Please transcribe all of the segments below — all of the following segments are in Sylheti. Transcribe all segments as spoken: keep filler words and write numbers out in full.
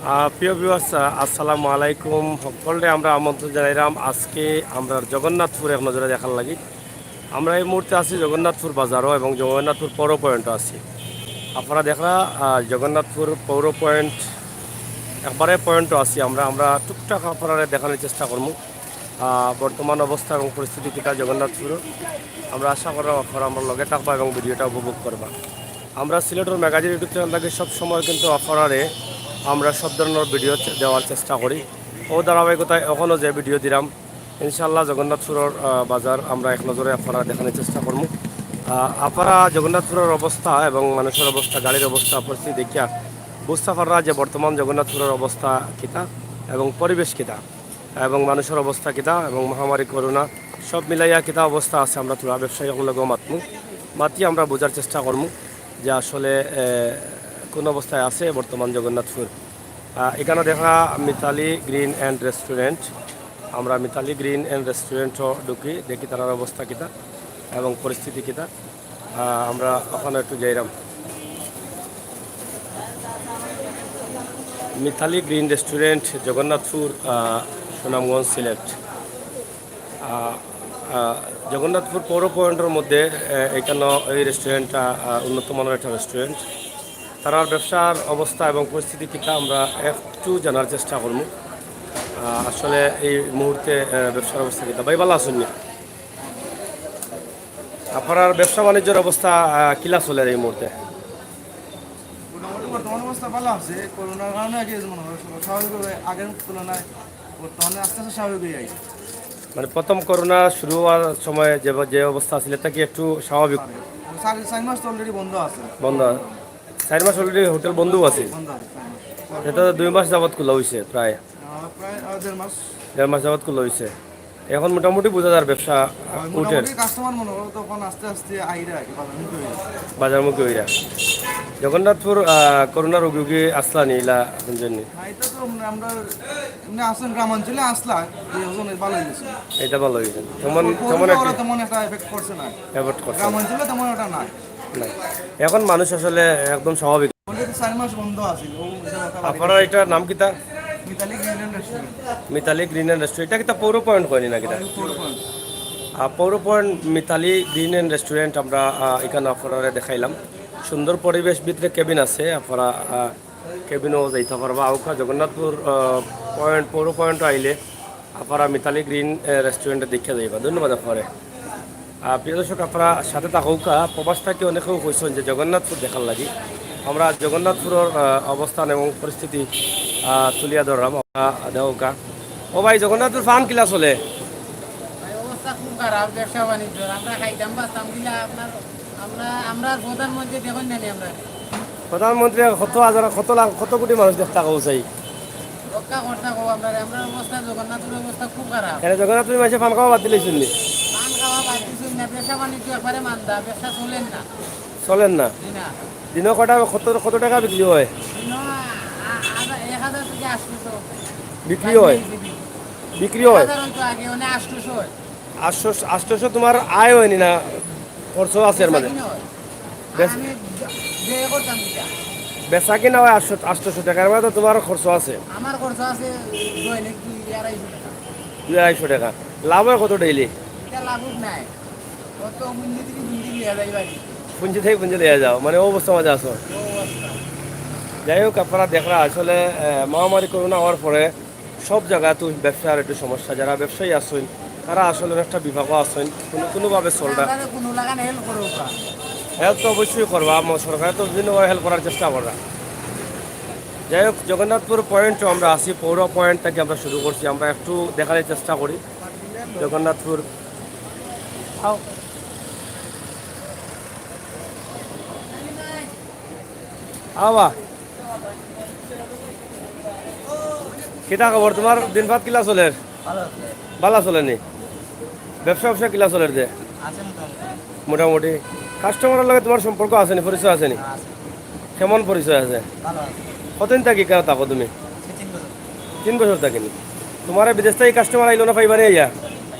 আহ, প্রিয় ভিউয়ার্স, আহ, আসসালামু আলাইকুম। সকলরে আমরা আমন্ত্রণ জানাইলাম আজকে আমরা জগন্নাথপুর এক নজরে দেখার লাগি। আমরা এই মুহূর্তে আছি জগন্নাথপুর বাজারও এবং জগন্নাথপুর পৌর পয়েন্টও আছি। আপনারা দেখরা, আহ, জগন্নাথপুর পৌর পয়েন্ট একবারে পয়েন্টও আছি আমরা। আমরা টুকটাক আপনারা দেখানোর চেষ্টা করমু। আহ, বর্তমান অবস্থা এবং পরিস্থিতি কিতা জগন্নাথপুরর। আমরা আশা করি আপনারা আমরা লগে থাকবা এবং ভিডিওটা উপভোগ করবা। আমরা সিলেটর ম্যাগাজিন YouTube চ্যানেল থাকি সব সময় কিন্তু আপনারারে আমরা সব ধরনের ভিডিও চে-, দেওয়ার চেষ্টা করি। ও ধারাবাহিকতায় এখনও যে ভিডিও দিলাম, ইনশাআল্লাহ জগন্নাথপুরর, আহ, বাজার আমরা এক নজরে আপনারা দেখানোর চেষ্টা করমু। আহ, আপনারা জগন্নাথপুরর অবস্থা এবং মানুষের অবস্থা, গাড়ির অবস্থা, পরিস্থিতি দেখিয়া বুঝতা পাররা যে বর্তমান জগন্নাথপুরর অবস্থা কিতা এবং পরিবেশ কিতা। এবং মানুষের অবস্থা কিতা এবং মহামারী করোনা সব মিলাইয়া কিতা অবস্থা আছে, আমরা থুড়া ব্যবসায়ী অকলর লগেও মাতমু, মাতি আমরা বুঝার চেষ্টা করমু যে আসলে, এ, কোন অবস্থায় আছে বর্তমান জগন্নাথপুর। আহ, এখানো দেখরা মিতালি গ্রিন অ্যান্ড রেস্টুরেন্ট। আমরা মিতালি গ্রিন অ্যান্ড রেস্টুরেন্টও ঢুকি, দেখি তারার অবস্থা কিতা এবং পরিস্থিতি কিতা। আহ, আমরা ওখানো একটু যাইরাম। মিতালি গ্রিন রেস্টুরেন্ট, জগন্নাথপুর, আহ, সুনামগঞ্জ, সিলেট। আহ, আহ, জগন্নাথপুর পৌর পয়েন্টর মধ্যে, আহ, এখানো এই রেস্টুরেন্টটা, আহ, উন্নত মানের একটা রেস্টুরেন্ট। তারার ব্যবসার অবস্থা এবং পরিস্থিতি কিতা আমরা একটু জানার চেষ্টা করমু। আহ, আসলে এই মুহূর্তে, আহ, ব্যবসার অবস্থা কিতা? ভাই, ভালা আছইন নি? আপনারার ব্যবসা বাণিজ্যর অবস্থা, আহ, কিলা চলের এই মুহূর্তে? মোটামুটি বর্তমান অবস্থা ভালা আছে। করোনার কারণে আর কি মনে হয় সব স্বাভাবিকভাবে আগের তুলনায় বর্তমানে আস্তে আস্তে স্বাভাবিক অইয়া আইছে। মানে, প্রথম করোনা শুরু হওয়ার সময় যে, যে অবস্থা আছিল, ইটা কি একটু স্বাভাবিক? চার, চার মাস তো already বন্ধ আছে। বন্ধ। চার মাস already হোটেল বন্ধও আছে। বন্ধ আছে চার মাস। এটা তো দুই মাস যাবত খোলা হইছে প্রায়। আহ, প্রায়, আহ, দেড় মাস। দেড় মাস যাবত খোলা হইছে। এখন মোটামুটি বুঝা যার ব্যবসা, আহ, উঠের। মোটামুটি কাস্টমার মনে করো তখন আস্তে আস্তে আইরা আর কি, বাজারমুখী অইরা। বাজারমুখী অইরা। জগন্নাথপুর, আহ, করোনা রোগী উগী আসলা নি ইলা তিনজন নি? না, এটা তো আমরা, আমরা এমনি আসলাম গ্রামাঞ্চলে আসলা, এই ওজনে ভালো হয়ে গেছে। এটা ভালো হয়েছে। তেমন, তেমন একটা তেমন একটা এফেক্ট করছে না। এফেক্ট করছে না। গ্রামাঞ্চলে তেমন একটা নাই। নাই। এখন মানুষ আসলে একদম স্বাভাবিক। বলতে তো চার মাস বন্ধ আছে, ও আপনারা এটার নাম কিতা? Mitali green and restaurant. Mitali green and restaurant. এটা কিতা পৌর পয়েন্ট কয়নি না কিতা? পৌর পয়েন্ট। আহ, পৌর পয়েন্ট মিতালি গ্রিন অ্যান্ড রেস্টুরেন্ট আমরা, আহ, এখানো আপনারারে দেখাইলাম। সুন্দর পরিবেশ, ভিতরে কেবিন আছে, আপনারা, আহ, কেবিনও যাইতা পারবা। আউক্কা জগন্নাথপুর, আহ, পয়েন্ট, পৌর পয়েন্ট আইলে আপনারা মিতালি গ্রিন, আহ, রেস্টুরেন্টে দেখিয়া যাইবা। ধন্যবাদ আপনারে। আহ, প্রিয় দর্শক, আপনারা সাথে থাকউক্কা। প্রবাস থাকি অনেকেও কইছইন যে জগন্নাথপুর দেখার লাগি। আমরা জগন্নাথপুরর, আহ, অবস্থান এবং পরিস্থিতি, আহ, তুলিয়া ধরলাম। আহ, দেখউক্কা। ও ভাই, জগন্নাথপুর ফান কিলা চলে? ভাই, অবস্থা খুব খারাপ, ব্যবসা বাণিজ্য। আমরা খাইতাম বাঁচতাম কিলা, আপনার, আমরা, আমরার প্রধানমন্ত্রী দেখইন না নি আমরা। প্রধানমন্ত্রী কত হাজার, কত লাখ, কত কোটি মানুষ দেখতা কও চাই। রক্ষা করতা কও আমরা, আমরার অবস্থা, জগন্নাথপুরর অবস্থা খুব খারাপ। এরে জগন্নাথপুর মাঝে ফান খাওয়া বাদ দিলাইছইন নি? ফান খাওয়া বাদ দিছইন না, ব্যবসা বাণিজ্য একবারে মান্দা, ব্যবসা চলের না। চলের না? জি না। দিনো কটা, কত, কত টাকা বিক্রি হয়? দিনো আ-, আ-, আ-, এক হাজার থেকে আটশোশো। বিক্রি হয়? বিক্রি হয়? এক হাজার হইতো আগে, মানে আটশোশো হয়। আটশো, আটশোশো তোমার আয় হয়নি না, খরচ আছে এর মাঝে? বেচা কিনা হয়। আর বেচ- আমি জ-, যে করতাম এটা। বেচা কিনা হয় আটশো, আটশোশো টাকার মাঝে তো তোমার খরচ আছে। আমার খরচ আছে দৈনিক দুই আড়াইশো টাকা। দুই আড়াইশো টাকা। লাভ হয় কত ডেইলি? এটা লাভ নাই। কত পুঞ্জি থেকে পুঞ্জি লিয়া যাই বাড়ি। পুঞ্জি থেকে পুঞ্জি লিয়া যাও, মানে অবস্থা মাঝে আছো। অবস্থা। যাই হোক, আপনারা দেখরা আসলে, আহ, মহামারী করোনা হওয়ার পরে সব জায়গাত ব্যবসার একটু সমস্যা। যারা ব্যবসায়ী আছইন, তারা আসলে একটা বিপাকও আছইন, কোনো, কোনোভাবে চলরা। তারা কোনো লাগান হেল্প করো ওটা। হেল্প তো অবশ্যই করবা, ম-, সরকারে তো বিভিন্নভাবে হেল্প করার চেষ্টা কররা। যাই হোক, জগন্নাথপুর পয়েন্টও আমরা আছি, পৌর পয়েন্ট থেকে আমরা শুরু করছি। আমরা একটু দেখানোর চেষ্টা করি জগন্নাথপুর। আও। আবা, কিতা খবর তোমার? দিন ভাত কিলা চলের? ভালো আছে। ভালা চলে নি? ব্যবসা ব্যবসা কিলা চলের দে? আছে মোটামুটি। মোটামুটি। কাস্টমারর লগে তোমার সম্পর্ক আছে নি, পরিচয় আছে নি? আছে। কেমন পরিচয় আছে? ভালো আছে। কতদিন থাকি কেন থাকো তুমি? আজকে তিন বছর। তিন বছর থাকি নি? তোমার বিদেশ থেকে কাস্টমার আইলো না পাইবা নি আইয়া?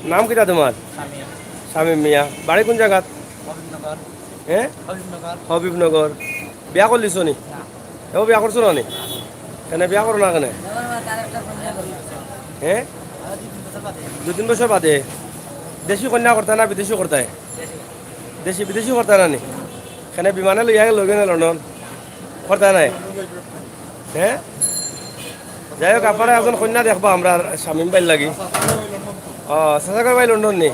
নাম কিতা তোমার? শামীম। শামীম মিয়া। বাড়ি কোন জায়গাত? হবিবনগর। হ্যাঁ? হবিবনগর। হবিবনগর। বিয়া করলিছো নি? না। এও বিয়া করছো না নি? কেনে বিয়া করো না কেনে? হ্যাঁ, দুই তিন বছর বাদে। দেশি কইন্যা করতায় না বিদেশি করতায়? দেশি বিদেশি করতায় না নি? কেনে বিমানে লইয়া গেল কেনে লন্ডন? করতায় নাই? হ্যাঁ, যাই হোক, আপনারা একজন কইন্যা দেখবা আমরার শামীম ভাইর লাগি। ও, চাচাগর ভাই লন্ডন নি?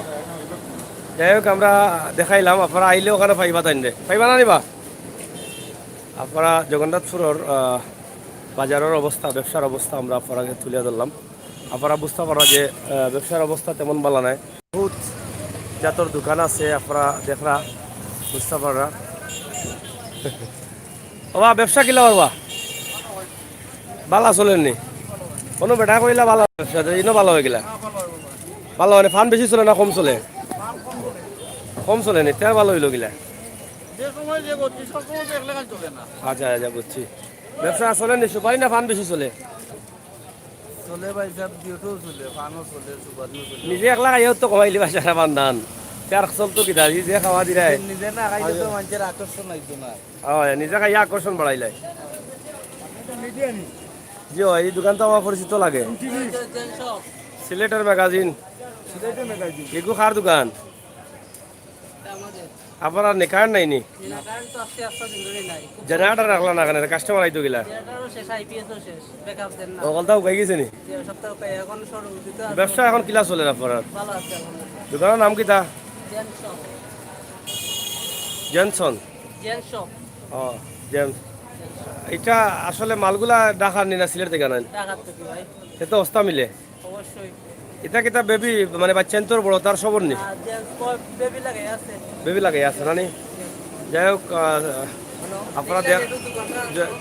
যাই হোক, আমরা দেখাইলাম, আপনারা আইলে ওখানে পাইবা তাইনরে। পাইবা না নিবা? আপনারা জগন্নাথপুরর, আহ, বাজারর অবস্থা, ব্যবসার অবস্থা আমরা আপনারারে তুলিয়া ধরলাম। আপনারা বুঝতা পাররা যে, আহ, ব্যবসার অবস্থা তেমন ভালা নায়। বহুত জাতর দোকান আছে, আপনারা দেখরা, বুঝতা পাররা। ওবা, ব্যবসা কিলা ওবা? ভালা চলের নি? কুনু বেটা কইলা ভালা ব্যবসা, ইনো ভালা অইগেলা। ভালা মানে পান বেশি চলে না কম চলে? কম চলে নি, তে ভালা অইলো গিলা। যে সময় যে গতি, সব সময় তো এক লেখা চলে না। আচ্ছা, আচ্ছা, বুঝছি। ব্যবসা চলের নি, সুপারি না পান বেশি চলে? চলে ভাই সাহেব, দুইটাউ চলে, পানও চলে, সুপারিও চলে। নিজে একলা খাইয়াও তো কমাইলি বা সারা পান দান। তে আর চলতো কিতা, নিজে খাওয়া দিরায়। নিজে না খাইলে তো মানুষের আকর্ষণ আইতো না। ও, নিজে খাইয়া আকর্ষণ বাড়াইলাই। জি, ও, এই দোকান তো আমার পরিচিত লাগে। সিলেটের ম্যাগাজিন। সিলেটের ম্যাগাজিন। এগু কার দোকান? আপনার নি, কারেন্ট নাই নি? না, কারেন্ট তো আজকে আস্তা দিন ধরে নাই। খুব জেনারেটর রাখলা না কেনে? কাস্টমার আইতো গিলা। জেনারেটরও শেষ, আইপিএসও শেষ, ব্যাকআপ দেন না। অকলতা উকাই গেছে নি? যে সপ্তাহ উকাই, এখন সরু দিতে আছে। ব্যবসা এখন কিলা চলের আপনার? ভালা আছে, আলহামদুলিল্লাহ। দোকানর নাম কিতা? Gents shop. জেনসন? Gents shop. ও, জেন্টস। ইটা আসলে মালগুলা ঢাকার নি না সিলেট থাকি আনইন? ঢাকার থাকি ভাই। তে তো অস্তা মিলে। অবশ্যই। ইটা কিতা বেবি, মানে, বাচ্চাইন্তর বড় তার সবর নি? আর জেন্টস কয় বেবি লাগাই আছে। বেবি লাগাই আছে না নি? যাই হোক, আহ, আপনারা দেখ-,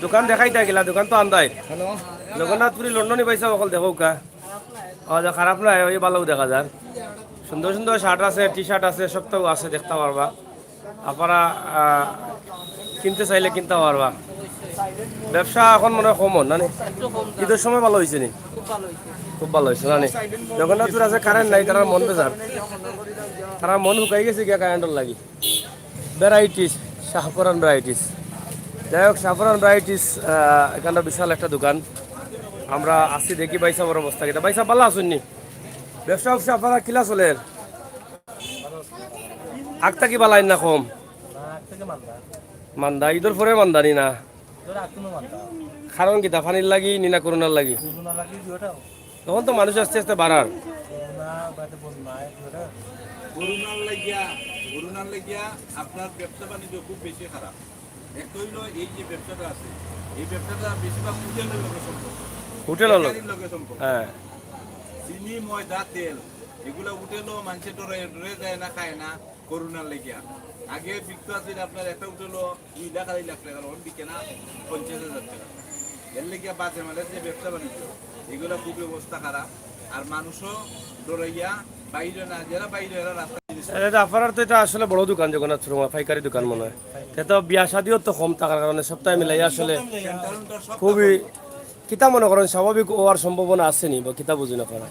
দোকান দেখাইতা গিলা, দোকান তো আন্দাই। হ্যালো। জগন্নাথপুরি লন্ডনি পয়সা অকল দেখউক্কা। ও, যে খারাপ নায়, ওই ভালাউ দেখা যার। সুন্দর সুন্দর শার্ট আছে, টি শার্ট আছে, সবতাউ আছে, দেখতা পারবা। আপনারা, আহ, কিনতে চাইলে কিনতা পারবা। ব্যবসা এখন মনে হয় কম অর, না নি? একটু কম দাম। ইদর সময় ভালা অইছে নি? খুব ভালা অইছে। খুব ভালা অইছে, না নি? জগন্নাথপুর আছে, কারেন্ট নাই, তারার মন বেজার। তারার মন হুকাই গেছে গিয়া কারেন্টর লাগি। ভ্যারাইটিস, শাহপরান ভ্যারাইটিস। যাই হোক, শাহপরান ভ্যারাইটিস, আহ, এখানটা বিশাল একটা দোকান। আমরা আসি দেখি ভাইসাবর অবস্থা কিতা। ভাইসাব, ভালা আছইন নি? ব্যবসা-উবসা আপনারা কিলা চলের? আগ থাকি ভালা অইন না কম? মান্দা, ইদর পরে মান্দা নি না? কারণ কিতা, পানির লাগি নি না করোনার লাগি? তখন তো মানুষ আস্তে আস্তে বাড়ার। করোনার লাগিয়া, করোনার লাগিয়া আপনার ব্যবসা বাণিজ্য খুব বেশি খারাপ। একটা অইলো এই যে ব্যবসাটা আছে, এই ব্যবসাটা বেশিরভাগ হোটেলের লগে সম্পর্ক। হোটেলের লগে? বেকারির লগে সম্পর্ক। হ্যাঁ। চিনি, ময়দা, তেল, এগুলা হোটেলও মানুষে ডরে, ডরে যায় না, খায় না, করোনার লাগিয়া। আগে বিকতো আছিল আপনার একটা হোটেলও দুই লাখ, আড়াই লাখ টেকা, এখন বিকে না পঞ্চাশ হাজার টেকা। এর লাগিয়া বাজে মালের যে ব্যবসা বাণিজ্য, এগুলা খুবই অবস্থা খারাপ। আর মানুষও ডরাইয়া বাইরে না, যারা বাইরে এরা রাস্তা এটা তো আপনারার তো এটা আসলে বড় দোকান, জগন্নাথ শোরুম, পাইকারি দোকান মনে হয়। এটা তো বিয়া শাদিও তো কম থাকার কারণে সপ্তাহে মিলাই আসলে খুবই, কিতা মনে করেন, স্বাভাবিক অওয়ার সম্ভাবনা আছে নি বা কিতা বুঝইন আপনারা?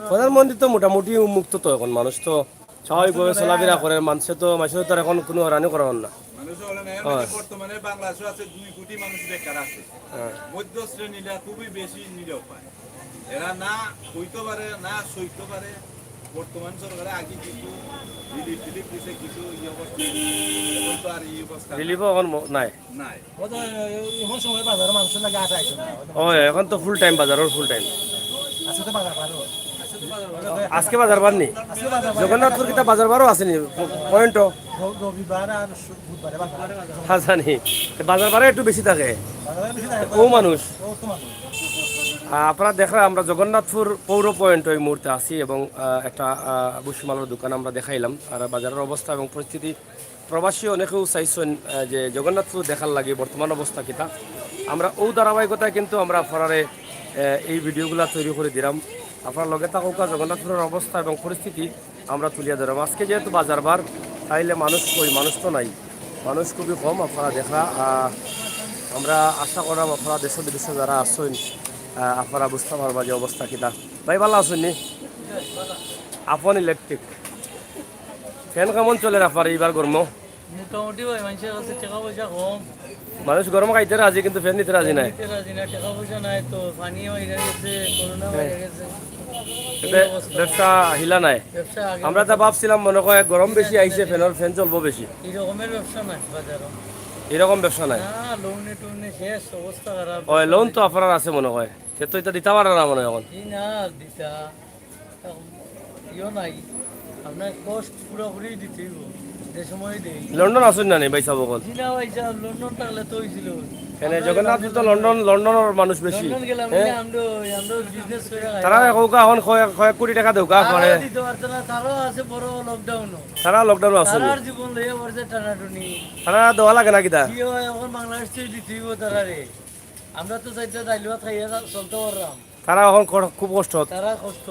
প্রধানমন্ত্রী তো মোটামুটি উন্মুক্ত, তো এখন মানুষ তো স্বাভাবিকভাবে চলাফেরা করের, মানুষে তো, মানুষে তো আর এখন কুনু হয়রানি করার না। মানুষ হয়রানি, এখন হয়। বর্তমানে বাংলাদেশে আছে দুই কোটি মানুষ বেকার আছে। হ্যাঁ। মধ্য শ্রেণীরা খুবই বেশি নিরুপায়। এরা না খাইতো পারে, না সইতো পারে। বর্তমান সরকারে আগে কিছু রিলিফ টিলিফ দিছে, কিছু এই অবস্থা, এখন তো আর এই অবস্থা নাই। রিলিফও এখন ম-, নাই। নাই। ও তো, এমন সময় বাজারে মানুষের লাগে আটা আইছে না। ও, এখন তো ফুল টাইম বাজারর ফুল টাইম। আজকে তো বাজার বার। আজকে বাজার বার নি? আজকে বাজার বার। জগন্নাথপুর কিতা বাজার বারও আছে নি? প-, পয়েন্টও? র-, রবিবার আর শু-, বুধবারে বাজার। হ্যাঁ, জানি। তো বাজার বারে একটু বেশি থাকে। বাজারে বেশি থাকে। ও মানুষ। ও তো মানুষ। আহ, আপনারা দেখরা আমরা জগন্নাথপুর পৌর পয়েন্ট ওই মুহূর্তে আছি এবং, আহ, একটা, আহ, ভুসিমালর দোকান আমরা দেখাইলাম। আর বাজারর অবস্থা এবং পরিস্থিতি প্রবাসী অনেকেও চাইছইন, আহ, যে জগন্নাথপুর দেখার লাগি বর্তমান অবস্থা কিতা। আমরা অউ ধারাবাহিকতায় কিন্তু আমরা আপনারারে, আহ, এই ভিডিওগুলা তৈরি করি দিরাম। আপনারা লগে থাকউক্কা, জগন্নাথপুরর অবস্থা এবং পরিস্থিতি আমরা তুলিয়া ধরাম। আজকে যেহেতু বাজার বার, তাইলে মানুষ কই? মানুষ তো নাই, মানুষ খুবই কম। আপনারা দেখরা, আহ, আমরা আশা কররাম আপনারা দেশ বিদেশে যারা আছইন, আহ, আপনারা বুঝতা পারবা যে অবস্থা কিতা। ভাই, ভালা আছইন নি? আপন ইলেকট্রিক। ফ্যান কেমন চলের আপনার এইবার গরমো? মোটামুটি ভাই, মানুষের কাছে টাকা পয়সা কম। মানুষ গরম খাইতে রাজি, কিন্তু ফ্যান নিতে রাজি নাই। নিতে রাজি না, টাকা পয়সা নাই তো, পানিও হয়ে গেছে, করোনা হ্যাঁ। হয়ে গেছে। এতে ব্যবসা হিলা নাই। ব্যবসা আগে আমরা তো ভাবছিলাম মনে হয় গরম বেশি আইছে, ফ্যানের ফ্যান চলবো বেশি। এই রকমের ব্যবসা নাই বাজারও। এরকম ব্যবসা নাই। না, লগ্নে টুগ্নে শেষ, অবস্থা খারাপ। ওই লোন তো আপনার আছে মনে হয়, সে তো এটা দিতে পারে না মনে হয় এখন। কি না দিতা, ইও নাই। আপনার কষ্ট পুরোপুরি দিতে হইব, যে সময় দেই। লন্ডন আসুন না নি ভাই সাহেব অকল? জি না ভাই সাহেব, লন্ডন থাকলে তো হইছিল। এনে জগন্নাথপুর তো লন্ডন, লন্ডনর মানুষ বেশি। লন্ডন গেলাম, হ্যাঁ? আমরা আমরা বিজনেস করে খাই। তারা কউকা এখন কয়েক কয়েক কোটি টাকা দেউকা তারা করে। দিতে পারতো না, তারাও আছে বড় লকডাউনও। তারা লকডাউন আছে। তারার জীবন লইয়া পড়ছে টানাটুনি। তারা দেওয়া লাগে না কিতা? কি হয় এখন বাংলাদেশ থেকে দিতে হইব তারারে। আমরা তো চাইতে ডাইল ভাত খাইয়া চলতে পারলাম। তারা এখন কর- খুব কষ্ট। তারা কষ্ট।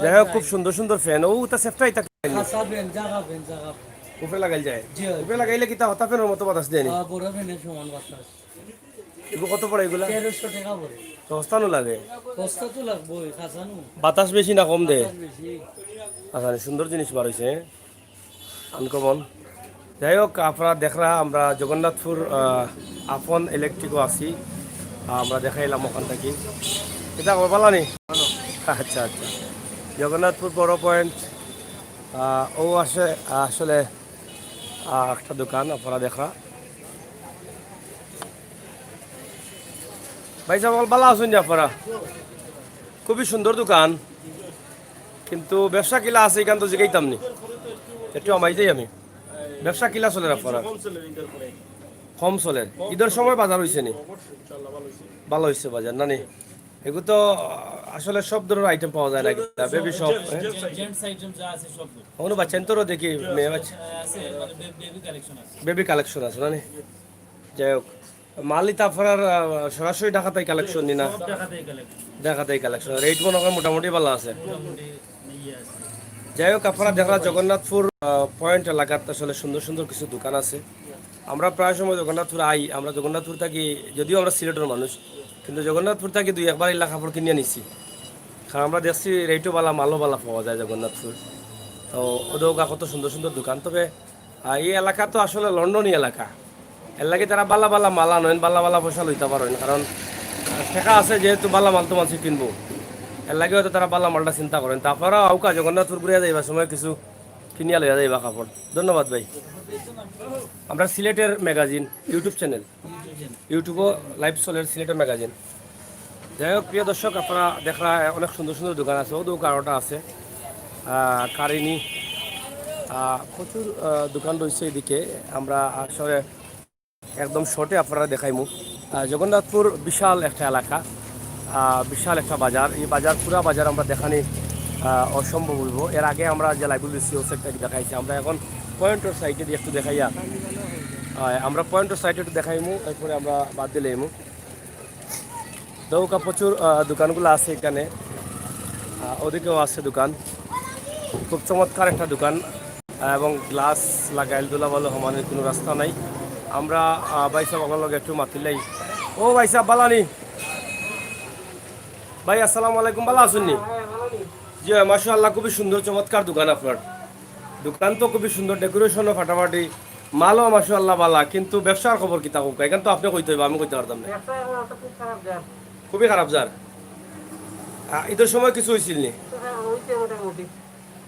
যাই হোক, খুব সুন্দর সুন্দর ফ্যান। ও তা সেফটা এটা খাসা ফ্যান, জাগা ফ্যান, জাগা ফ্যান। উপরে লাগাইল যায়। জি, হয়। উপরে লাগাইলে কিতা হতা ফ্যানের মতো বাতাস দেয়নি? আহ, বড় ফ্যানের সমান বাতাস। এগুলো কত পড়ে এগুলা? তেরোশো টাকা পড়ে। সস্তা নু লাগে। সস্তা তো লাগবো, খাসানো। বাতাস বেশি না কম দে? বেশি। আচ্ছা, সুন্দর জিনিস বার হইছে, আনকমন। যাই হোক, আপনারা দেখরা আমরা জগন্নাথপুর আহ, আপন ইলেকট্রিকও আছি। আহ, আমরা দেখাইলাম ওখান থেকে। এটা আমার বালানি। আচ্ছা আচ্ছা, জগন্নাথপুর বড় পয়েন্ট। ও আসে আসলে আহ, একটা দোকান আপনারা দেখরা। ভাই সাহেব, ভালা আছইন নি আপনারা? খুবই সুন্দর দোকান, কিন্তু ব্যবসা কিলা আছে এখান তো জিগাইতাম নি, একটু আমাই যাই আমি। ব্যবসা কিলা চলের আপনারা? কম চলের। ঈদর সময় বাজার হইছে নি? ভালা হইছে বাজার না নি? এগু তো আহ, আসলে সব ধরনের আইটেম পাওয়া যায় না কিতা? বেবি শপ, হ্যাঁ? জেন্টস আইটেম যা আছে সব। কোনো বাচ্চা তো দেখি, মেয়ে বাচ্চা। আছে, মানে বেবি কালেকশন আছে। বেবি কালেকশন আছে না নি? যাই হোক, মাল ইতা আপনার আহ, সরাসরি ঢাকাতেই কালেকশন নি না? সব ঢাকাতেই কালেকশন। ঢাকাতেই কালেকশন। রেট মনে হয় মোটামুটি ভালা আছে। মোটামুটি ইয়ে আছে। যাই হোক, আপনারা দেখরা জগন্নাথপুর আহ, পয়েন্ট এলাকাত আসলে সুন্দর সুন্দর কিছু দোকান আছে। আমরা প্রায় সময় জগন্নাথপুর আই। আমরা জগন্নাথপুর থাকি, যদিও আমরা সিলেটের মানুষ, কিন্তু জগন্নাথপুর থাকি দুই একবার ইলা কাপড় কিনিয়া নিছি, কারণ আমরা দেখছি রেটও ভালা, মালও ভালা পাওয়া যায় জগন্নাথপুর। তো ওদের কত সুন্দর সুন্দর দোকান। তবে আহ, এই এলাকা তো আসলে লন্ডনি এলাকা, এর লাগি তারা ভালা ভালা মাল আনইন, ভালা ভালা পয়সা লইতা পারইন, কারণ আহ, টাকা আছে যেহেতু ভালা মাল তো মানুষ কিনবো, এর লাগি হয়তো তারা ভালা মালটা চিন্তা করইন। তা আপনারা আউকা জগন্নাথপুর ঘুরিয়া যাইবার সময় কিছু কিনিয়া লইয়া যাইবা কাপড়। ধন্যবাদ ভাই। আমরা সিলেটের ম্যাগাজিন ইউটিউব চ্যানেল, ইউটিউবও লাইভ চলের সিলেটের ম্যাগাজিন। যাই হোক, প্রিয় দর্শক, আপনারা দেখরা অনেক সুন্দর সুন্দর দোকান আছে, ও দোকান ওটা আছে আহ, কারিনি, আহ, প্রচুর আহ, দোকান রয়েছে এদিকে। আমরা আসলে একদম শর্টে আপনারা দেখাইমু। আহ, জগন্নাথপুর বিশাল একটা এলাকা, আহ, বিশাল একটা বাজার। এই বাজার, পুরা বাজার আমরা দেখানি আহ, অসম্ভব হইব। এর আগে আমরা যে লাইভগুলো দিচ্ছি, ও সেটটা দেখাইছি। আমরা এখন পয়েন্টর সাইডে দিয়ে একটু দেখাইয়া, আহ, আমরা পয়েন্টর সাইডে একটু দেখাইমু, এরপরে আমরা বাদ দিলে আইমু। দৌকা প্রচুর আহ, দোকানগুলো আছে এখানে, আহ, ওদিকেও আছে দোকান। খুব চমৎকার একটা দোকান, আহ, এবং গ্লাস লাগাইল, ধুলা ভালো হমানোর কোনো রাস্তা নাই। আমরা আহ, ভাই সাহেব আমার লগে একটু মাতিলাই। ও ভাই সাহেব, বালানি ভাই, আসসালামু আলাইকুম, ভালা আছইন নি? জি হয়, মাশাআল্লাহ, খুবই সুন্দর চমৎকার দোকান আপনার। দোকান তো খুবই সুন্দর, ডেকোরেশনও ফাটাফাটি, মালও মাশাআল্লাহ ভালা, কিন্তু ব্যবসার খবর কিতা কউকা? এখান তো আপনি কইতে হইব, আমি কইতে পারতাম না। ব্যবসা এখন তো খুব খারাপ যার। খুবই খারাপ যার। আহ, ঈদের সময় কিছু হইছিল নি? তো হ্যাঁ, হইছে মোটামুটি।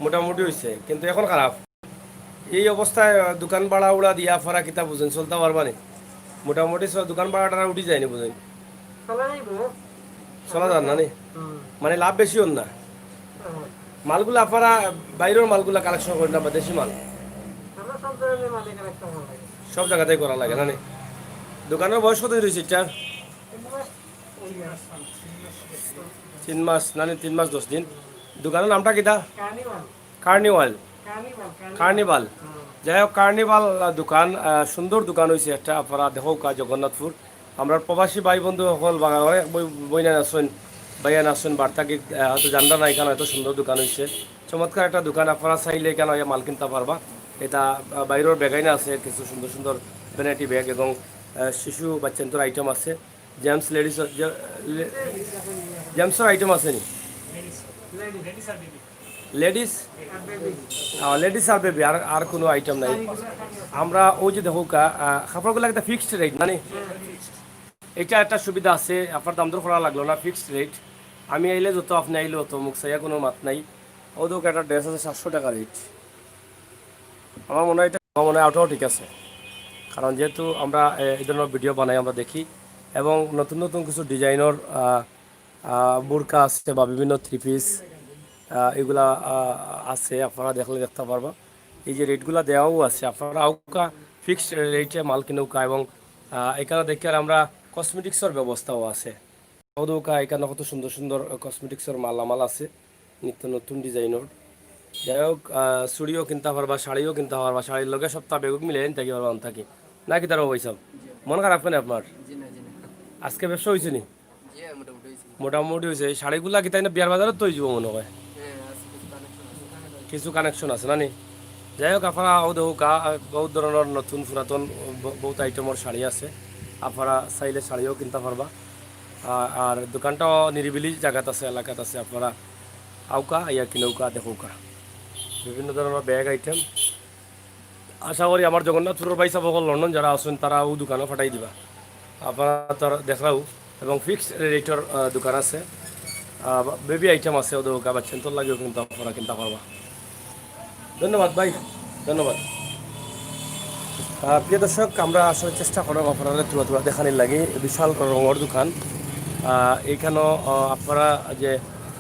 মোটামুটি হইছে, কিন্তু এখন খারাপ। এই অবস্থায় আহ, দোকান ভাড়া উড়া দিয়া ফারা কিতা বুঝেন, চলতে পারবা নি? মোটামুটি সব দোকান ভাড়াটা উঠি যায়নি বুঝেন, চলা যাইব। চলা যার না নি? হুম। মানে লাভ বেশি হন না। হুম। মালগুলা আপনারা বাইরের মালগুলা কালেকশন করেন না বা দেশি মাল? আমরা সব ধরনের মালই কালেকশন করা লাগে। সব জায়গাতেই করা লাগে না নি? দোকানের বয়স কত হয়েছে এটা? ওই আর তিন মাস না নি, তিন মাস দশ দিন। দোকানের নামটা কিতা? Carnival. Carnival. Carnival, carnival. Carnival. যাই হোক, কার্নিভাল আহ, দোকান, আহ, সুন্দর দোকান হয়েছে একটা, আপনারা দেখউকা জগন্নাথপুর। আমরা প্রবাসী ভাই বন্ধু সকল বাঙালি অনেক বই- বইনান আছেন, ভাইয়ান আছেন, বার্তা কি আহ, হয়তো জানরা না, এখানে হয়তো সুন্দর দোকান হয়েছে, চমৎকার একটা দোকান। আপনারা চাইলে এখানে আইয়া মাল কিনতে পারবা। এটা আহ, বাইরের ব্যাগাইনা আছে, কিছু সুন্দর সুন্দর ভ্যানিটি ব্যাগ এবং আহ, শিশু বাচ্চান্তর আইটেম আছে। জেন্টস লেডিস, জেন্টসর আইটেম আছে নি? লেডিস। লেডিস, লেডিস আর বেবি, আর আর কোনো আইটেম নাই। আমরা ওই যে দেখো কা-, আহ, কাপড়গুলো একটা ফিক্সড রেট, মানে এটা একটা সুবিধা আছে, আপনার দাম দর করা লাগলো না, ফিক্সড রেট। আমি আইলে যত, আপনি আইলে অত, মুখ চাইয়া কোনো মাত নাই। ও দেখো, একটা ড্রেস আছে সাতশো টাকা রেট। আমার মনে হয় এটা, আমার মনে হয় ওটাও ঠিক আছে, কারণ যেহেতু আমরা এ, এই ধরনের ভিডিও বানাই, আমরা দেখি, এবং নতুন নতুন কিছু ডিজাইনর বোরকা আছে বা বিভিন্ন থ্রি পিস এগুলা আহ, আছে, আপনারা দেখলে দেখতে পারবা। এই যে রেটগুলা দেওয়াও আছে, আপনারা আউকা ফিক্সড রেটে মাল কিনউকা। এবং আহ, এখানে দেখি আর আমরা কসমেটিক্সর ব্যবস্থাও আছে। ওদৌকা এখানে কত সুন্দর সুন্দর কসমেটিক্সর মালামাল আছে, নিত্য নতুন ডিজাইনর। যাই হোক, আহ, চুড়িও কিনতে পারবা, শাড়িও কিনতে পারবা, শাড়ির লগে সবটা বেগুক মিলে আনতে কি পারবা, আনতে কি? না কি তার ভাই সাহেব? মন খারাপ কেন আপনার? জি না, জি না। আজকে ব্যবসা হয়েছে নি? জি, হ্যাঁ, মোটামুটি হয়েছে। মোটামুটি হয়েছে। এই শাড়িগুলা কি তাই না বিয়ার বাজারও তো হয়ে যাবো মনে হয়? হ্যাঁ, আছে কিছু কানেকশন আছে। কিছু কানেকশন আছে না নি? যাই হোক, আপনারা ও দেখো কা-, বহুত ধরনের নতুন পুরাতন ব-, বহুত আইটেমর শাড়ি আছে। আপনারা চাইলে শাড়িও কিনতে পারবা। আ-, আর দোকানটাও নিরিবিলি জায়গাত আছে, এলাকাত আছে। আপনারা আউকা, আইয়া কিনউকা, দেখউকা। বিভিন্ন ধরনের ব্যাগ আইটেম। আশা করি আমার জগন্নাথপুরের ভাই সাহেব অকল লন্ডন যারা আছেন, তারা ও দোকানও ফাটাই দিবা। আপনারা তারা দেখরাও এবং ফিক্সড রেটর, আহ, দোকান আছে। আহ, বেবি আইটেম আছে, ওদের ওকে বাচ্চান্তর লাগেও কিন্তু আপনারা কিনতে পারবা। ধন্যবাদ ভাই, ধন্যবাদ। আহ, প্রিয় দর্শক, আমরা আসলে চেষ্টা করলাম আপনারা তুলা তুলা দেখানির লাগি। বিশাল রঙর দোকান। আহ, এইখানেও, আহ, আপনারা যে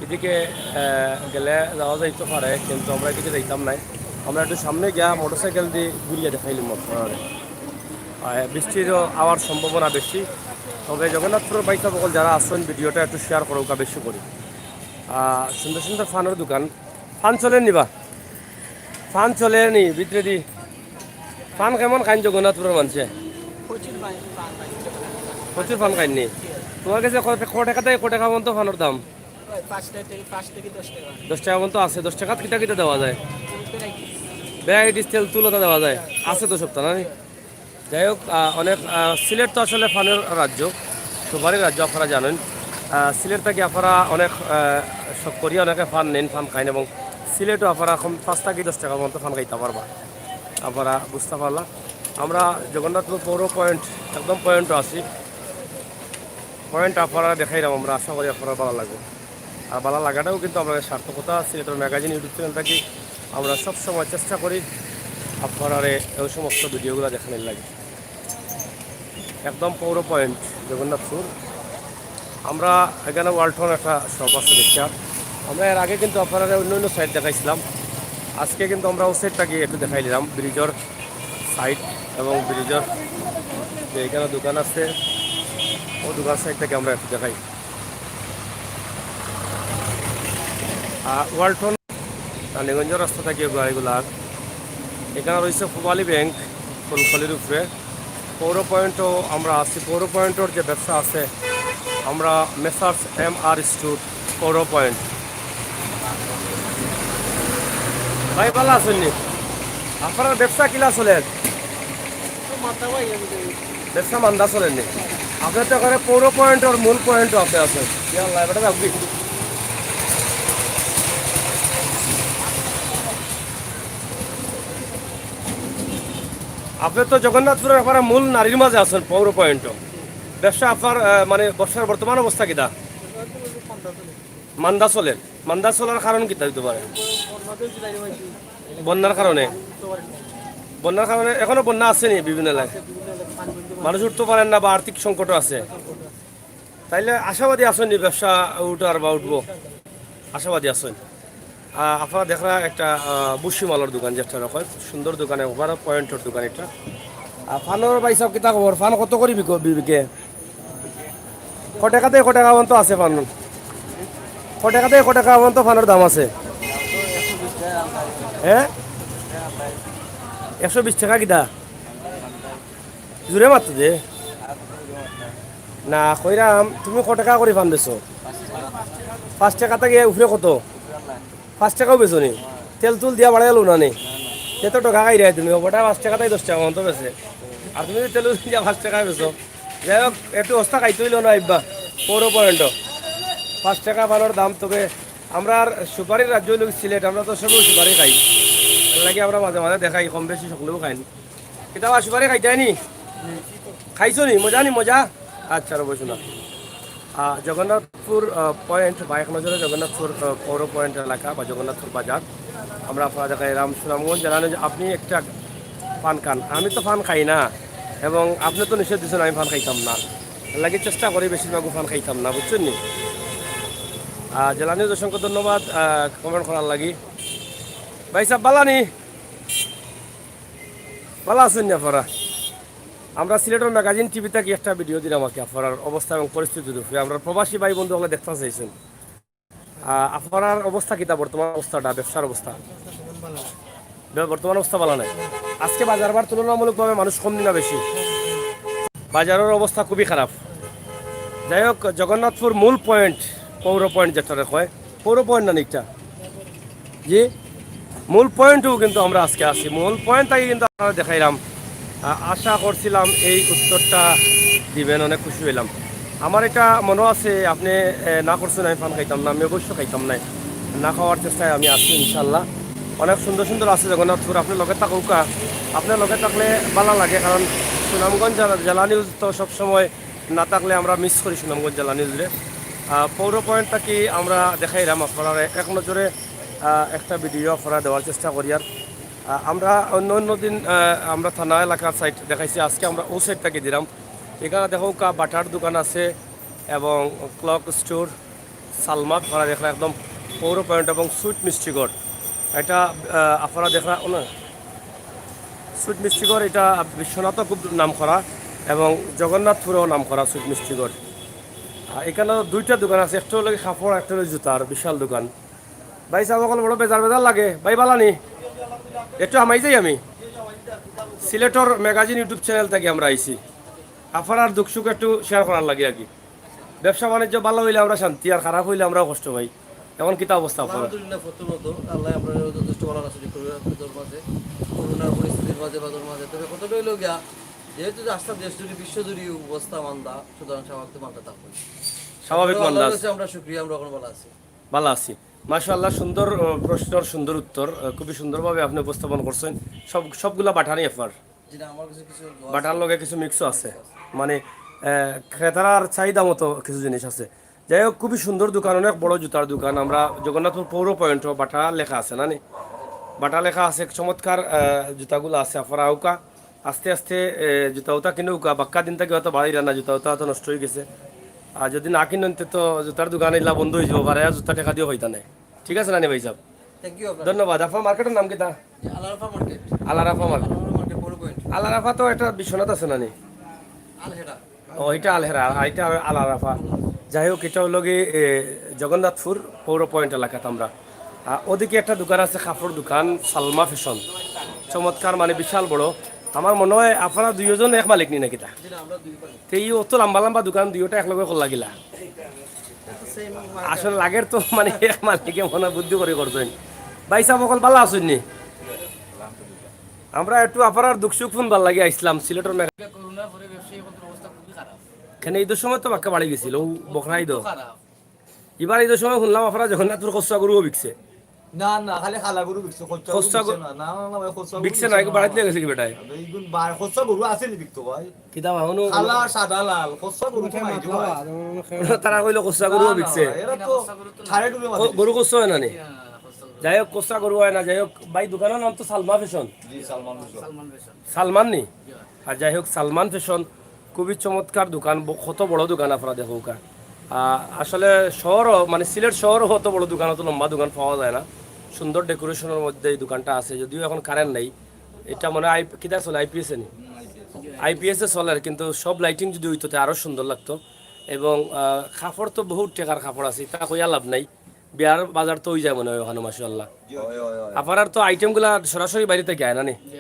এদিকে, আহ, গেলে যাওয়া যাইতে পারে, কিন্তু আমরা এদিকে যাইতাম নাই। আমরা একটু সামনে গিয়া মোটরসাইকেল দিয়ে ঘুরিয়ে দেখাইলাম আপনারা। আহ, বৃষ্টিরও আওয়ার সম্ভাবনা বেশি, তবে জগন্নাথপুরের ভাই সাহেব অকল যারা আছেন, ভিডিওটা একটু শেয়ার করউকা বেশি করি। আহ, সুন্দর সুন্দর ফানের দোকান। ফান চলে নিবা? ফান চলে নি ভিতরে দি? ফান কেমন খাইন জগন্নাথপুরের মানুষে? প্রচুর ফান, ফান খাইন। প্রচুর ফান খাইন নি? তোমার কাছে কত, কত টাকা থেকে কত টাকা পর্যন্ত ফানের দাম? ওই পাঁচ টাকা থেকে, পাঁচ থেকে দশ টাকা। দশ টাকা পর্যন্ত আছে। দশ টাকাত কিতা কিতা দেওয়া যায়? ভ্যারাইটিস তেল তুল ওটা দেওয়া যায়? আছে তো সবটা, না নি? যাই হোক, আহ, অনেক, আহ, সিলেট তো আসলে ফানের রাজ্য, সুপারির রাজ্য, আপনারা জানেন। আহ, সিলেট থেকে আপনারা অনেক, আহ, শখ করিয়া অনেকে ফান নেন, ফান খাইন, এবং সিলেটও আপনারা এখন পাঁচ থেকে দশ টাকার মতো ফান খাইতে পারবা। আপনারা বুঝতে পারলা, আমরা জগন্নাথপুর পৌর পয়েন্ট, একদম পয়েন্টও আছি। পয়েন্ট আপনারা দেখাইলাম আমরা, আশা করি আপনারা ভালো লাগবে। আর ভালো লাগাটাও কিন্তু আমরা সার্থকতা। সিলেটের ম্যাগাজিন YouTube চ্যানেল থাকি আমরা সব সময় চেষ্টা করি আপনারারে এই সমস্ত ভিডিওগুলো দেখানোর লাগে। একদম পৌর পয়েন্ট, জগন্নাথপুর। আমরা এখানে ওয়ালটন একটা শপ আছে দেখছি। আমরা এর আগে কিন্তু আপনারা অন্য অন্য সাইড দেখাইছিলাম, আজকে কিন্তু আমরা ওই সাইডটা গিয়ে একটু দেখাই নিলাম, ব্রিজর সাইড এবং ব্রিজর যে এখানে দোকান আছে, ও দোকান সাইড থেকে আমরা একটু দেখাই। আহ, ওয়ালটন রানীগঞ্জ রাস্তা থেকে গাড়িগুলা। এখানে রয়েছে পূবালী ব্যাংক ফুলকলির উপরে। পৌর পয়েন্টও আমরা আছি। পৌর পয়েন্টর যে ব্যবসা আছে, আমরা মেসার্স এম আর স্টোর পৌর পয়েন্ট। ভাই, ভালো আছেন নি? আপনার ব্যবসা কিলা চলের? ব্যবসা মান্দা চলের নি? আপনার তো এখানে পৌর পয়েন্টর মূল পয়েন্টও আপনি আছেন। ইয়া আল্লাহ, এবারে যাবি। আপনি তো জগন্নাথপুরের আপনার মূল নারীর মাঝে আছেন পৌর পয়েন্টও। ব্যবসা আপনার, আহ, মানে ব্যবসার বর্তমান অবস্থা কিতা? মান্দা চলের। মান্দা চলার কারণ কিতা হইতে পারে? বন্যার কারণে? বন্যার কারণে এখনো বন্যা আছে নি বিভিন্ন এলাকায়? মানুষ উঠতে পারেন না বা আর্থিক সংকটও আছে। তাইলে আশাবাদী আছেন নি ব্যবসা উঠার বা উঠবো? আশাবাদী আছেন? আহ, আপনারা দেখরা একটা, আহ, ভুসি মালর দোকান, যেটা রকম সুন্দর দোকান, একবার পয়েন্টর দোকান এটা। আর ফানর ভাই সাহেব, কিতা খবর? ফান কত করি বিকো-, বি-, বিকে? কয় টাকা থেকে কয় টাকা পর্যন্ত আছে ফান? কয় টাকা থেকে কয় টাকা পর্যন্ত ফানের দাম আছে? হ্যাঁ, একশো বিশ টাকা কিতা? জোরে মাত্র দে। না, কইরাম, তুমি কয় টাকা করি ফান বেচো? পাঁচ টাকা থেকে উপরে কত? পাঁচ টাকাও বেচো নি? তেল তুল দিয়া বাড়াই লো না নি? এত টাকা খাই রে তুমি, ওটা পাঁচ টাকা তাই দশ টাকা মতো বেচে। আর তুমি যদি তেল দিয়া পাঁচ টাকা বেচো, যাই হোক, একটু অবস্থা খাইতে হইলো না, ইব্বা। পৌর পয়েন্ট। পাঁচ টাকা ফানর দাম, তবে আমরার সুপারির রাজ্য অইলো সিলেট, আমরা তো সবেউ সুপারি খাই। এর লাগি আমরা মাঝে মাঝে দেখাই, কম বেশি সকলেউ খাইন। কিতা বা সুপারি খাইতায় নি? খাইছো নি? মজা নি মজা? আচ্ছা, রবো শোনা। আহ, জগন্নাথপুর, আহ, পয়েন্ট বা এক নজরে জগন্নাথপুর, আহ, পৌর পয়েন্ট এলাকা বা জগন্নাথপুর বাজার। আমরা আপনারা দেখাইরাম সুনামগঞ্জ জেলা নিউজ। আপনি একটা পান খান, আমি তো পান খাই না, এবং আপনি তো নিষেধ দিছেন আমি পান খাইতাম না। এর লাগি চেষ্টা করি বেশিরভাগউ পান খাইতাম না, বুঝছেন নি? আহ, জেলা নিউজ অসংখ্য ধন্যবাদ, আহ, কমেন্ট করার লাগি। ভাই সাহেব, বালা নি? বালা আছইন নি আপনারা? আমরা সিলেটর ম্যাগাজিন টিভি থাকি একটা ভিডিও দিরাম আর কি, আপনারার অবস্থা এবং পরিস্থিতির উপরে। আমরার প্রবাসী ভাই বন্ধু অকলে দেখতা চাইছইন। আহ, আপনারার অবস্থা কিতা, বর্তমান অবস্থাটা, ব্যবসার অবস্থা? ব-, বর্তমান অবস্থা বালা নাই। আজকে বাজার বার তুলনামূলকভাবে মানুষ কম নি না বেশি? বাজারর অবস্থা খুবই খারাপ। যাই হোক, জগন্নাথপুর মূল পয়েন্ট, পৌর পয়েন্ট যেটারে কয়, পৌর পয়েন্ট না নিকটা? জি, মূল পয়েন্টও কিন্তু আমরা আজকে আছি। মূল পয়েন্ট থাকি কিন্তু আপনারারে দেখাইরাম। আ-, আশা করছিলাম এই উত্তরটা দিবেন, অনেক খুশি অইলাম। আমার এটা মনো আছে, আপনে, এ, না করছইন আমি পান খাইতাম না, আমি অবশ্য খাইতাম নায়। না খাওয়ার চেষ্টায় আমি আছি ইনশাল্লাহ। অনেক সুন্দর সুন্দর আছে জগন্নাথপুর, আপনে লগে থাকউক্কা। আপনে লগে থাকলে বালা লাগে, কারণ সুনামগঞ্জ জেলা, জেলা নিউজ তো সবসময় না থাকলে আমরা মিস করি সুনামগঞ্জ জেলা নিউজরে। আহ, পৌর পয়েন্ট থাকি আমরা দেখাইরাম আপনারারে এক নজরে, আহ, একটা ভিডিও আপনারারে দেওয়ার চেষ্টা করিয়ার। আহ, আমরা অন্য অন্য দিন, আহ, আমরা থানা এলাকার সাইড দেখাইছি, আজকে আমরা অউ সাইড থাকি দিরাম। ইখানো দেখউক্কা বাটার দোকান আছে এবং ক্লক স্টোর, সালমা আপনারা দেখরা একদম পৌর পয়েন্ট এবং সুইট মিষ্টি ঘর। এটা, আহ, আপনারা দেখরা, ও না, সুইট মিষ্টি ঘর এটা বিশ্বনাথও খুব নাম করা এবং জগন্নাথপুরেও নাম করা সুইট মিষ্টি ঘর। আর ইখানো দুইটা দোকান আছে, একটা অইলো গি কাপড়, একটা অইলো জুতার বিশাল দোকান। ভাই সাহেব অকল বড় বেজার বেজার লাগে, ভাই বালা নি? একটু হামাই যাই আমি। সিলেটর ম্যাগাজিন YouTube চ্যানেল থাকি আমরা আইছি, আপনারার দুঃখ সুখ একটু শেয়ার করার লাগি আর কি। ব্যবসা বাণিজ্য বালা অইলে আমরা শান্তি, আর খারাপ অইলে আমরাও কষ্ট পাই। এখন কিতা অবস্থা আপনারার? আলহামদুলিল্লাহ, প্রথমত আল্লাহ আমরারে যথেষ্ট বালা রাখছে, করোনার মাঝে, করোনার পরিস্থিতির মাঝে, বাজার মাঝে। তবে কথাটা অইলো গিয়া, যেহেতু যে আস্তা দেশ জুড়ে, বিশ্ব জুড়ে অবস্থা মান্দা, সুতরাং স্বাভাবিক তো মান্দা থাকবো। স্বাভাবিক মান্দা আল্লাহর আছে। কাছে আমরা শুকরিয়া, আমরা এখন বালা আছি। বালা আছি। মাশাআল্লাহ, সুন্দর, আহ, প্রশ্নর সুন্দর উত্তর, আহ, খুবই সুন্দরভাবে আপনে উপস্থাপন করছইন। সব, সবগুলা বাটানি আপনার? জি না, আমার কিছু, কিছু দোয়া বাটার আছে। লগে কিছু মিক্সও আছে। মানে, আহ, ক্রেতারার চাহিদা মতো কিছু জিনিস আছে। যাই হোক, খুবই সুন্দর দোকান, অনেক বড় জুতার দোকান। আমরা জগন্নাথপুর পৌর পয়েন্টও বাটা লেখা আছে, না নি? বাটা লেখা আছে, চমৎকার, আহ, জুতাগুলা আছে। আপনারা আউক্কা, আস্তে আস্তে, এ, জুতা উতা কিনউক্কা, বাক্কা দিন থাকি অত বাড়াইরা না, জুতা উতা অত নষ্ট অইগেছে। আর যুদি না কিনইন, তে তো জুতার দোকান ইলা বন্ধ অইযিবো, বাড়াইয়া জুতা টেকা দিও পাইতা নায়। ঠিক আছে না নি ভাই সাহেব? Thank you আপনারে। ধন্যবাদ। আপনার মার্কেটর নাম কিতা? আল আরাফা মার্কেট। আল আরাফা মার্কেট। আল আরাফা মার্কেট, পৌর পয়েন্ট। আল আরাফা তো একটা বিশ্বনাথ আছে না নি? আলহেরা। ও, ইটা আলহেরা, আর ইটা আল আরাফা। যাই হোক, ইটা অইলো গি, এ, জগন্নাথপুর পৌর পয়েন্ট এলাকাত আমরা। আ, ওদিকে একটা দোকান আছে, কাপড় দোকান, সালমা ফ্যাশন। চমৎকার, মানে, বিশাল বড়। আমার মনো অয় আপনারা দুইওজন এক মালিক নি না কিতা? জি না, আমরা দুই মালিক। তে ই অত লাম্বা লাম্বা দোকান দুইওটা একলগে করলা কিলা? আসলে লাগের তো, মানে, এক মালিকে মনো অয় বুদ্ধি করি করছইন। ভাই সাহেব অকল বালা আছইন নি? আমরা একটু আপনারার দুঃখ সুখ হুনবার লাগি আইছলাম, সিলেটর মেঘ-, করোনার পরে ব্যবসায়ী অকলর অবস্থা খুবই খারাপ। কেনে ইদর সময় তো বাক্কা বাড়ি গেছিল, অউ বকরা ইদো। খারাপ। ইবার ইদর সময় হুনলাম আপনারা জগন্নাথপুর খচ্চা গরুও বিকছে। না, না, খালি কালা গরু বিকছে, খচ্চা গরু খচ্চা বিকছে গরু না। না, না, না, ভাই, খচ্চা গরু বিকছে না, এগু বাড়িত লইয়া গেছে কি বেটায়? ইগুন বা-, খচ্চা গরু আছে নি বিকতো ভাই? কিতা বা, হুনো, কালা, সাদা, লাল, খচ্চা গরু তো নাই রে ভাই। তারা কইলো খচ্চা গরুও না, না, বিকছে। এরা তো ছাড়ে ডুবে মারে। গ-, গরু খচ্চা অয় না নি? যাই হোক, খচ্চা গরু অয় না, যাই হোক, ভাই, দোকানর নাম তো সালমা ফ্যাশন। জি, সালমান ফ্যাশন। সালমান নি? আর যাই হোক, সালমান ফ্যাশন খুবই চমৎকার দোকান, ব-, কত বড় দোকান আপনারা দেখউক্কা। আ, আসলে শহরও, মানে, সিলেট শহরও অত বড় দোকান, অত লম্বা দোকান পাওয়া যায় না। সুন্দর ডেকোরেশনর মধ্যে এই দোকানটা আছে, যদিও এখন কারেন্ট নাই। ইটা মনে অয় আই-, কিতা চলে, আইপিএস এ নি? আইপিএস এ চলের, কিন্তু সব লাইটিং যুদি অইতো, তে আরো সুন্দর লাগতো। এবং, আ, কাপড় তো বহুত টেকার কাপড় আছে, ইতা কইয়া লাভ নাই। বিয়ার বাজার তো অইযায় মনে অয় অখানো, মাশাআল্লাহ। জি, জি, জি। আপনারার তো আইটেমগুলা সরাসরি বাইরে থাকি আয় না নি? জি,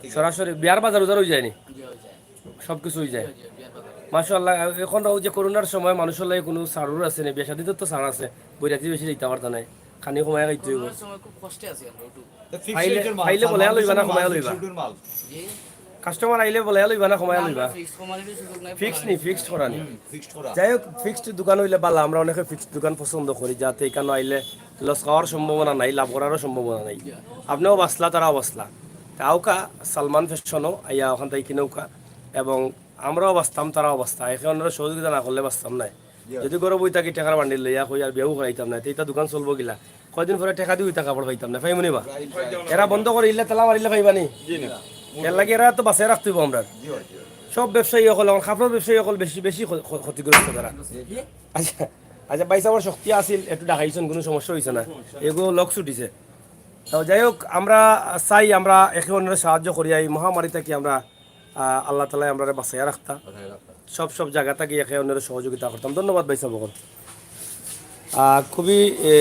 জি। সরাসরি বিয়ার বাজার উজার অইযায় নি? জি, অইযায়। সব কিছু অইযায়। জি, জি, বিয়ার বাজার। মাশাআল্লাহ, এখন অউ যে করোনার সময় মানুষর লাগি কুনু ছাড় আছে নি? বিয়া শাদিত তো ছাড় আছে, বৈরাতি বেশি যাইতা পারতা নায়, খানি কমাইয়া খাইতে অইবো। করোনার সময় খুব কষ্টে আছি আমরা, একটু। পাইলে, পাইলে বলাইয়া লইবা না কমাইয়া লইবা? জি। কাস্টমার আইলে বলে লইবা না, কমাইয়া লইবা? ফিক্সড কমানির সুযোগ নাই, ফিক্সড নি, ফিক্সড করা নি। ফিক্সড করা। যাই হোক, ফিক্সড দোকান অইলে ভালা, আমরা অনেকে ফিক্সড দোকান পছন্দ করি, যাতে এখানে আইলে লস খাওয়ার সম্ভাবনা নাই, লাভ করারও সম্ভাবনা নাই। আপনিও বাঁচলা, তারাও বাঁচলা। তে আউক্কা সালমান ফ্যাশনও আইয়া ওখান থাকি কিনউক্কা, এবং আমরাও বাঁচতাম, তারাও বাঁচতা। একে অন্যরে সহযোগিতা না করলে বাঁচতাম নায়। যদি ঘরো বই থাকি টেকার বান্ডিল লইয়া কই আর বিয়াও করাইতাম নায়, তে ইতা দোকান চলবো কিলা? কয়দিন পরে টেকা দিও ইতা কাপড় পাইতাম নায়, পাইমু নি বা? এরা বন্ধ করি ইলা তালা মারিলে পাইবা নি? এর লাগি এরা তো বাঁচাই রাখতে অইবো আমরা। সব ব্যবসায়ী অকল, এখন কাপড়র ব্যবসায়ী অকল বেশি, বেশি ক্ষ-, ক্ষ-, ক্ষতিগ্রস্ত তারা। আচ্ছা, আচ্ছা, ভাইসাবর শক্তি আছিল, একটু ডাকাইছইন, কুনু সমস্যা অইছে না। এগু লক ছুটিছে। তো যাই হোক, আমরা চাই আমরা একে অন্যরে সাহায্য করি, এই মহামারী থাকি আমরা, আহ, আল্লাহ তাআলায় আমরারে বাঁচাইয়া রাখতা। সব সব জাগা থাকি একে অন্যরে সহযোগিতা করতাম। ধন্যবাদ ভাইসাব অকল। আহ, খুবই, এ,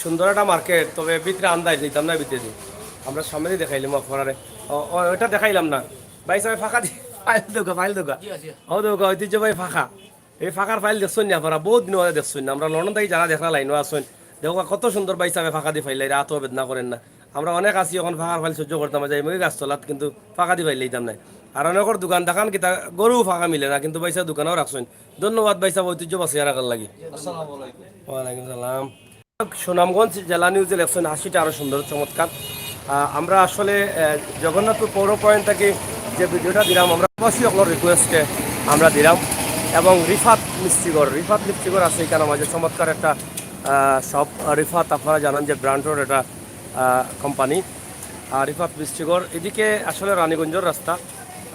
সুন্দর একটা মার্কেট, তবে ভিতরে আন্দাজ নিতাম না ভিতরে। আমরা সামনেদি দেখাইলাম আপনারারে। ও, ও, ওটা দেখাইলাম না। ভাইসাবে ফাঁকা দি, ফাইল দেউক্কা, ফাইল দেউক্কা। জি, জি। ও দেউক্কা, ঐতিহ্যবাহী ফাঁকা। এই ফাঁকার ফাইল দেখছইন নি আপনারা? বউত দিন অইলে দেখছইন না। আমরা লন্ডন থাকি যারা দেখরা লাইনো আছইন, দেখউক্কা কত সুন্দর ভাইসাবে ফাঁকা দি ফাইল, এরা আতো বেদনা করেন না। আমরা অনেক আছি, এখন ফাঁকার ফাইল সহ্য করতাম না, যাইমুগি গাছতলাত, কিন্তু ফাঁকা দি ফাইল লইতাম নায়। আর অনেকর দোকান দেখান কিতা, ঘরো ফাঁকা মিলে না, কিন্তু ভাইসাব দোকানও রাখছইন। ধন্যবাদ ভাইসাব, ঐতিহ্য বাঁচাইয়া রাখার লাগি। আসসালামু আলাইকুম। ওয়ালাইকুম সালাম। সুনামগঞ্জ জেলা নিউজে লেখছইন, হাসিটা আরো সুন্দর, চমৎকার। আহ, আমরা আসলে, আহ, জগন্নাথপুর পৌর পয়েন্ট থাকি যে ভিডিওটা দিলাম, আমরা প্রবাসী অকলর রিকোয়েস্টে আমরা দিলাম। এবং রিফাত মিষ্টিঘর, রিফাত মিষ্টিঘর আছে এখানে মাঝে চমৎকার একটা, আহ, শপ। রিফাত আপনারা জানেন যে ব্র্যান্ডর একটা, আহ, কোম্পানি। আর রিফাত মিষ্টিঘর এদিকে আসলে রানীগঞ্জর রাস্তা।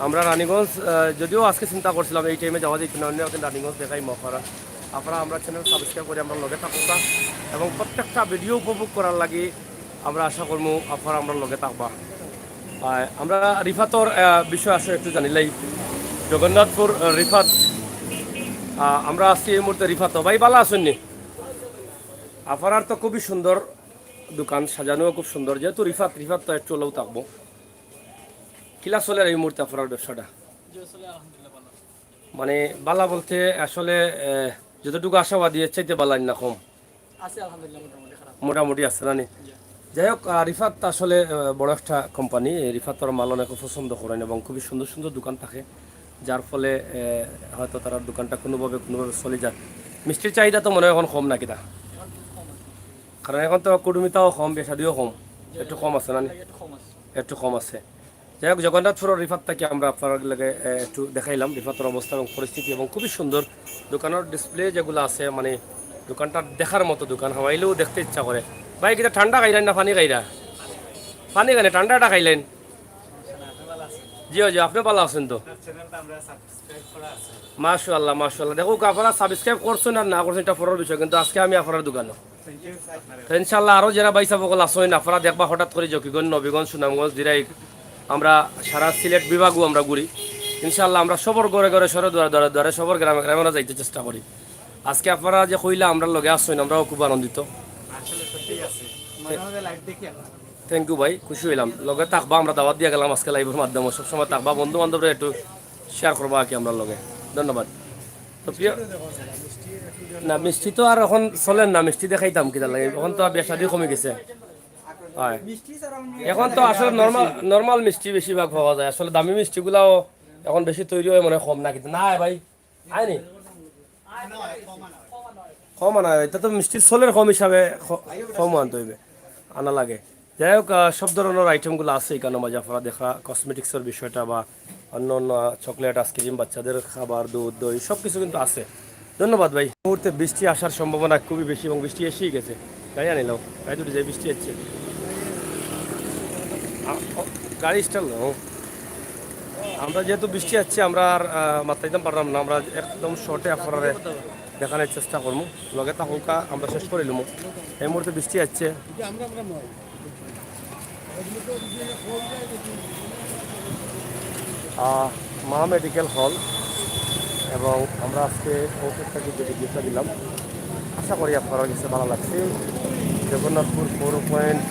আমরা রানীগঞ্জ, আহ, যদিও আজকে চিন্তা করছিলাম এই টাইমে যাওয়া যায় কিনা, অন্য একদিন রানীগঞ্জ দেখাইমু আপনারা। আপনারা আমরার চ্যানেল সাবস্ক্রাইব করি আমরার লগে থাকউক্কা এবং প্রত্যেকটা ভিডিও উপভোগ করার লাগি আমরা আশা করমু আপনারা আমরার লগে থাকবা। আর আমরা রিফাতর, আহ, বিষয় আসলে একটু জানিলাই। জগন্নাথপুর, আহ, রিফাত, আহ, আমরা আছি এই মুহূর্তে রিফাত। ভাই, ভালা আছইন নি? আপনারার তো খুবই সুন্দর দোকান, সাজানোও খুব সুন্দর। যেহেতু রিফাত, রিফাত তো একটু হলেও থাকবো। কিলা চলের এই মুহূর্তে আপনারার ব্যবসাটা? জি, চলে আলহামদুলিল্লাহ ভালা। মানে, ভালা বলতে আসলে, আহ, যতটুকু আশাবাদী, এর চাইতে ভালা না কম? আছে আলহামদুলিল্লাহ, মোটামুটি খারাপ। মোটামুটি আছে না নি? জি। যাই হোক, আহ, রিফাত আসলে, আহ, বড় একটা কোম্পানি। রিফাতর মাল অনেকে পছন্দ করেন এবং খুবই সুন্দর সুন্দর দোকান থাকে, যার ফলে, আহ, হয়তো তারার দোকানটা কোনোভাবে কোনোভাবে চলে যায়। মিষ্টির চাহিদা তো মনে হয় এখন কম না কিতা? এখন কিছু কম আছে। কারণ এখন তো কুটুমিতাও কম, বিয়া শাদিও কম, একটু কম আছে না নি? একটু কম আছে। একটু কম আছে। যাই হোক, জগন্নাথপুরর রিফাত থাকি আমরা আপনারার লগে, এ, একটু দেখাইলাম রিফাতর অবস্থা এবং পরিস্থিতি, এবং খুবই সুন্দর দোকানর ডিসপ্লে যেগুলা আছে, মানে, দোকানটা দেখার মতো দোকান, হামাইলেও দেখতে ইচ্ছা করে। ভাই, কিতা ঠান্ডা খাইলেন না পানি খাইরা? পানি খাইলেন, ঠান্ডাটা খাইলেন? জি, জি, আপনি ভালা আছইন তো? মাশাআল্লাহ, মাশাআল্লাহ। দেখউক্কা, আপনারা সাবস্ক্রাইব করছইন আর না করছইন, এটা পরর বিষয়, কিন্তু আজকে আমি আপনারার দোকানো। তো ইনশাআল্লাহ আরো যেরা ভাইসাব অকল আছইন, আপনারা দেখবা হঠাৎ করি জকিগঞ্জ, নবীগঞ্জ, সুনামগঞ্জ, দিরাই, আমরা সারা সিলেট বিভাগও আমরা ঘুরি। ইনশাআল্লাহ আমরা সবর ঘরে ঘরে, সবর দুয়ারে দুয়ারে দুয়ারে, সবর গ্রামে গ্রামে আমরা যাইতে চেষ্টা করি। আজকে আপনারা যে কইলা আমরার লগে আছইন, আমরাও খুব আনন্দিত। আসলে সত্যিই আছে, মাঝে মাঝে লাইভ দেখি আপনার। থ্যাংক ইউ ভাই, খুশি অইলাম। লগে থাকবা, আমরা দাওয়াত দিয়া গেলাম আজকে লাইভর মাধ্যমে, সবসময় থাকবা, বন্ধু বান্ধবরে একটু শেয়ার করবা আর কি আমরার লগে। ধন্যবাদ। তো প্রিয়, না, মিষ্টি তো আর এখন চলের না, মিষ্টি দেখাইতাম কিতার লাগি, এখন তো আর বিয়া শাদি কমি গেছে। হয়, এখন তো আসলে নরমাল, নরমাল মিষ্টি বেশিরভাগ পাওয়া যায়। আসলে দামি মিষ্টিগুলাও এখন বেশি তৈরি হয় মনে হয় কম না, কিন্তু না ভাই, আয়নি? কম আনা হয়, এটা তো মিষ্টির চলের কম হিসাবে ক-, কম আনতে হইবে, আনা লাগে। যাই হোক, আহ, সব ধরনের আইটেমগুলো আছে এখানে, মাঝে আপনারা দেখরা কসমেটিক্সের বিষয়টা বা অন্য অন্য, আহ, চকলেট, আইসক্রিম, বাচ্চাদের খাবার, দুধ, দই, সব কিছু কিন্তু আছে। ধন্যবাদ ভাই। এই মুহূর্তে বৃষ্টি আসার সম্ভাবনা খুবই বেশি এবং বৃষ্টি এসেই গেছে। গাড়ি আনিলাম, গাড়ি দুটি যে বৃষ্টি হচ্ছে। আ, ও, গাড়ি স্টার্ট নাও। আমরা যেহেতু বৃষ্টি হচ্ছে, আমরা আর, আহ, মাতাইতাম পারলাম না, আমরা একদম শর্টে আপনারারে দেখানোর চেষ্টা করমু। লগে থাকউক্কা, আমরা শেষ করিলিমু। এই মুহূর্তে বৃষ্টি হচ্ছে। আহ, মা মেডিকেল হল, এবং আমরা আজকে ঔষধ থাকি যে ভিডিওটা দিলাম, আশা করি আপনারার কাছে ভালা লাগছে। জগন্নাথপুর পৌর পয়েন্ট।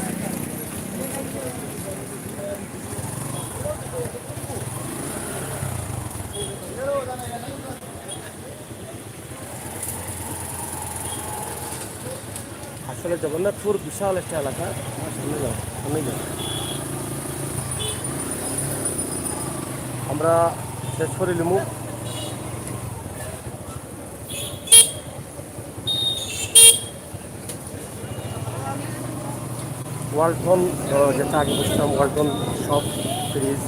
আসলে জগন্নাথপুর বিশাল একটা এলাকা। সামনে যাও, সামনে যাও। আমরা শেষ করিলিমু। ওয়ালটন, আহ, যেটা আগে বলছিলাম, ওয়ালটন শপ, ফ্রিজ,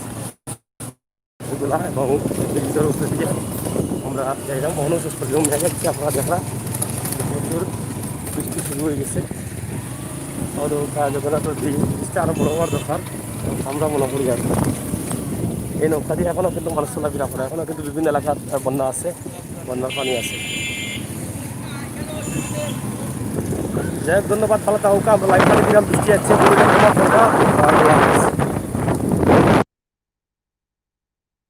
এগুলা এবং ফ্রিজের উপরে দিয়ে আমরা যাইলাম। অহনো শেষ করিলিমু, দেখা যাচ্ছে আপনারা দেখরা প্রচুর বৃষ্টি শুরু হয়ে গেছে। আমাদের ওটা জগন্নাথ বৃষ্টি আরো বড় হওয়ার দরকার, আমরা মনে করি আর কি। এই নৌকা দিয়ে এখনো কিন্তু মানুষ চলাফেরা করে, এখনো কিন্তু বিভিন্ন এলাকার, আহ, বন্যা আছে, বন্যার পানি আছে। যাই হোক, ধন্যবাদ, ভালো থাকুক। আমরা লাইভ পানি দিলাম, বৃষ্টি আছে,